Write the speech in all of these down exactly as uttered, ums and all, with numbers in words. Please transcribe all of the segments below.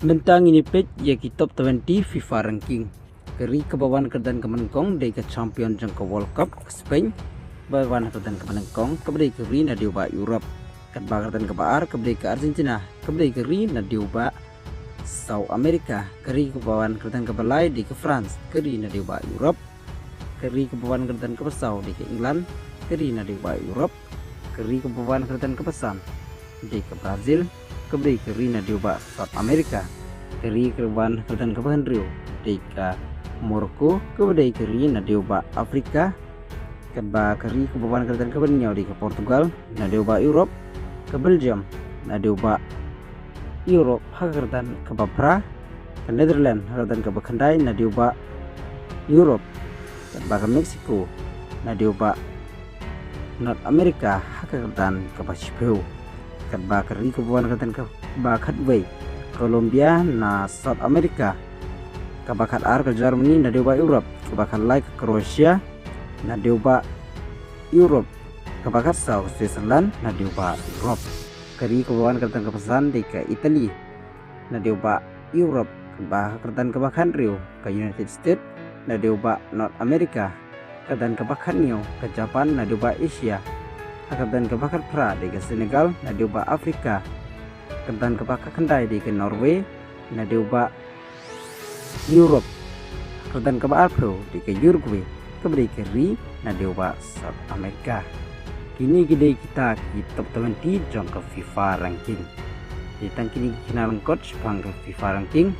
Mynta ngin ïa peit ïa ki top twenty FIFA ranking. Ka ri kaba wan kyrdan kaba nyngkong dei ka champion jong ka World Cup, ka Spain, ba wan kyrdan kaba nyngkong, kaba dei ka ri naduh ba Europe. Katba kyrdan kaba ar, kaba dei ka Argentina, kaba dei ka ri naduh ba South America. Ka ri kaba wan kyrdan kaba lai dei ka France, ka ri naduh ba Europe. Ka ri kaba wan kyrdan kaba saw dei ka England, ka ri naduh ba Europe. Ka ri kaba wan kyrdan kaba san dei ka Brazil, kaba dei ka ri naduh ba South America. Ka ri kaba wan kyrdan kaba hynriew dei ka Morocco, kaba dei ka ri naduh ba Africa. Katba ka ri kaba wan kyrdan kaba hynñiew dei ka Portugal, naduh ba Europe. Ka Belgium, naduh ba Europe ha ka kyrdan kaba phra. Ka Netherlands ha ka kyrdan kaba khyndai, naduh ba Europe. Katba ka Mexico, naduh ba North America ha ka kyrdan kaba shiphew. Katba ka ri kaba wan kyrdan kaba khatwei, Colombia na South America. Kaba khatar ka Germany naduh ba Europe. Kaba khatlai ka Croatia naduh ba Europe. Kaba khatsaw ka Switzerland naduh ba Europe. Ka ri kaba wan kyrdan kaba san dei ka Italy naduh ba Europe. Kaba kyrdan kaba khathynriew ka United States naduh ba North America. Kyrdan kaba khathynñiew ka Japan naduh ba Asia. Kyrdan kaba khatphra dei ka Senegal naduh ba Africa. Kyrdan kaba khatkhyndai dei ka Norway naduh ba Europe. Kyrdan kaba arphew dei ka Uruguay, kaba dei ka ri naduh ba South America. Kine ki dei kita ki top twenty jong ka FIFA ranking. Te tang kine ki khynnah lyngkot shaphang ka FIFA ranking.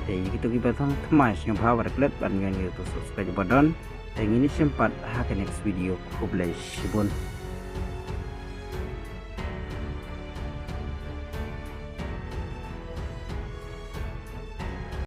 Te ïa kito kiba tang thymmai sngewbha ba da klet ban ïa kito subscribe ba don. Te ngin ïa shem pat ha ka next video. Khublei shibun.